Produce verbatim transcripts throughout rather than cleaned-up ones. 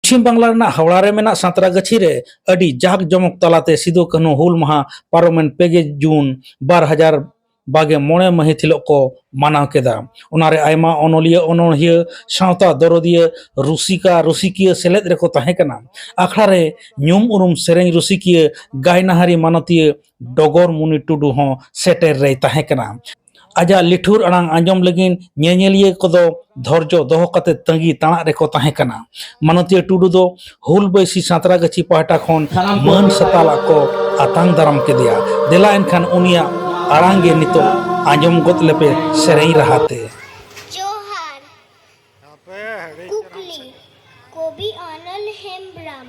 ᱯᱚᱪᱷᱤᱢ ᱵᱟᱝᱞᱟ ᱨᱮᱱᱟᱜ ᱦᱟᱣᱲᱟ ᱨᱮ ᱢᱮᱱᱟᱜ ᱥᱟᱸᱛᱨᱟᱜᱟᱹᱪᱷᱤ ᱨᱮ ᱟᱹᱰᱤ ᱡᱟᱠ ᱡᱚᱢᱚᱠ ᱛᱟᱞᱟᱛᱮ ᱥᱤᱫᱩ ᱠᱟᱹᱱᱦᱩ ᱦᱩᱞ ᱢᱟᱦᱟ ᱯᱟᱨᱚᱢᱮᱱ ᱯᱮ ᱜᱮ ᱡᱩᱱ ᱵᱟᱨ ᱦᱟᱡᱟᱨ ᱵᱟᱜᱮ ᱢᱚᱬᱮ ᱢᱟᱹᱦᱤᱛ ᱦᱤᱞᱚᱜ ᱠᱚ ᱢᱟᱱᱟᱣ ᱠᱮᱫᱟ᱾ ᱚᱱᱟᱨᱮ ᱟᱭᱢᱟ ᱚᱱᱚᱞᱤᱭᱟᱹ, ᱚᱱᱚᱬᱦᱤᱭᱟᱹ, ᱥᱟᱶᱛᱟ ᱫᱚᱨᱚᱫᱤᱭᱟᱹ, ᱨᱩᱥᱤᱠᱟ, ᱨᱩᱥᱤᱠᱤᱭᱟᱹ ᱥᱮᱞᱮᱫ ᱨᱮᱠᱚ ᱛᱟᱦᱮᱸ ᱠᱟᱱᱟ᱾ ᱟᱠᱷᱲᱟ ᱨᱮ ᱧᱩᱢ ᱩᱨᱩᱢ ᱥᱮᱨᱮᱧ ᱨᱩᱥᱤᱠᱤᱭᱟᱹ ᱜᱟᱭᱱᱟᱦᱟᱨᱤ ᱢᱟᱱᱚᱛᱤᱭᱟᱹ ᱰᱚᱜᱚᱨ ᱢᱩᱱᱤ ᱴᱩᱰᱩ ᱦᱚᱸ ᱥᱮᱴᱮᱨ ᱨᱮᱭ ᱛᱟᱦᱮᱸ ᱠᱟᱱᱟ᱾ ᱟᱡᱟᱜ ᱞᱤᱴᱷᱩᱨ ᱟᱲᱟᱝ ᱟᱸᱡᱚᱢ ᱞᱟᱹᱜᱤᱫ ᱧᱮᱧᱮᱞᱤᱭᱟᱹ ᱠᱚᱫᱚ ᱫᱷᱳᱨᱡᱚ ᱫᱚᱦᱚ ᱠᱟᱛᱮ ᱛᱟᱺᱜᱤ ᱛᱟᱲᱟᱜ ᱨᱮᱠᱚ ᱛᱟᱦᱮᱸ ᱠᱟᱱᱟ᱾ ᱢᱟᱱᱚᱛᱤᱭᱟᱹ ᱴᱩᱰᱩ ᱫᱚ ᱦᱩᱞ ᱵᱟᱹᱭᱥᱤ ᱥᱟᱸᱛᱨᱟᱜᱟᱹᱪᱷᱤ ᱯᱟᱦᱴᱟ ᱠᱷᱚᱱ ᱥᱟᱱᱟᱢ ᱠᱚ ᱢᱟᱹᱱ ᱥᱟᱛᱟᱞᱟᱜ ᱠᱚ ᱟᱛᱟᱝ ᱫᱟᱨᱟᱢ ᱠᱮᱫᱮᱭᱟ᱾ ᱫᱮᱞᱟ ᱮᱱᱠᱷᱟᱱ ᱩᱱᱤᱭᱟᱜ ᱟᱲᱟᱝ ᱜᱮ ᱱᱤᱛᱚᱜ ᱟᱸᱡᱚᱢ ᱜᱚᱫ ᱞᱮᱯᱮ ᱥᱮᱨᱮᱧ ᱨᱟᱦᱟ ᱛᱮ᱾ ᱡᱚᱦᱟᱨ᱾ ᱠᱩᱠᱞᱤ, ᱠᱚᱵᱤ ᱚᱱᱚᱞ ᱦᱮᱢᱵᱽᱨᱚᱢ᱾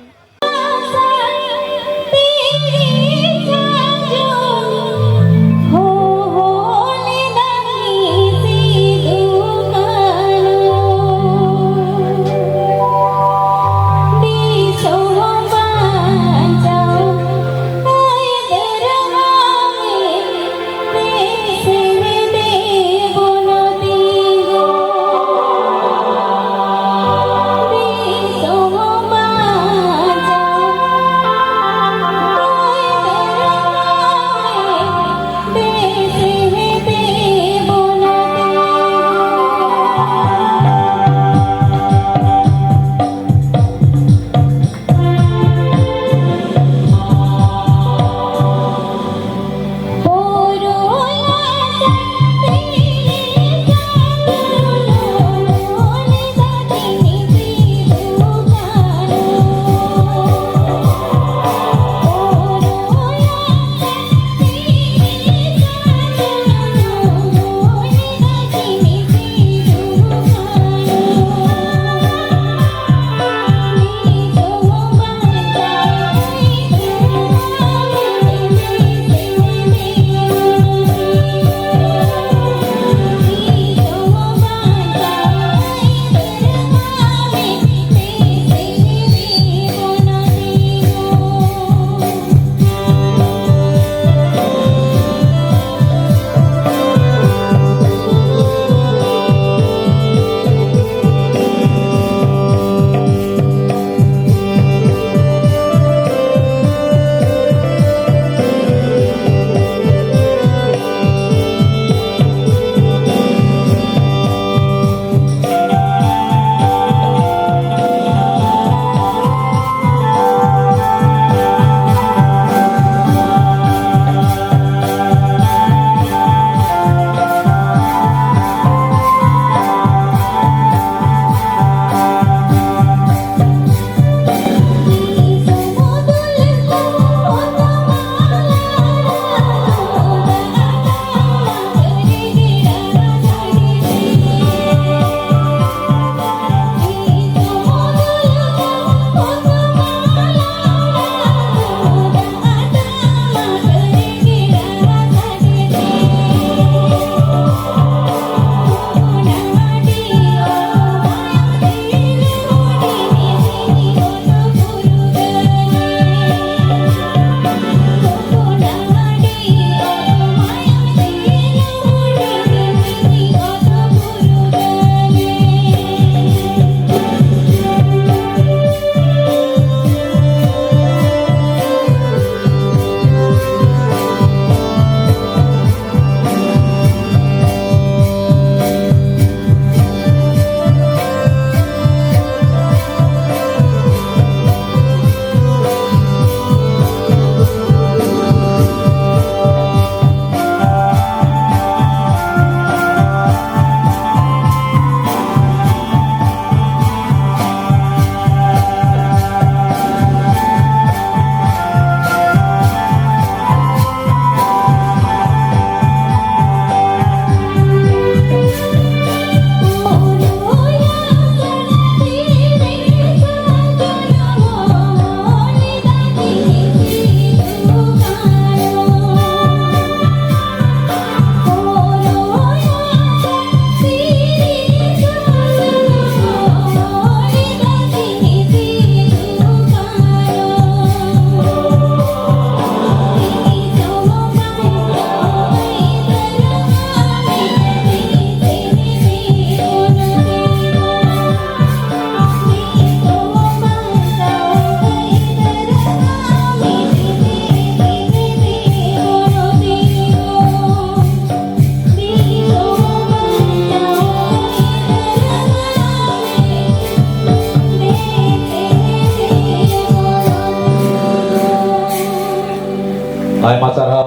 ᱟᱭᱢᱟ ᱥᱟᱨᱦᱟᱣ᱾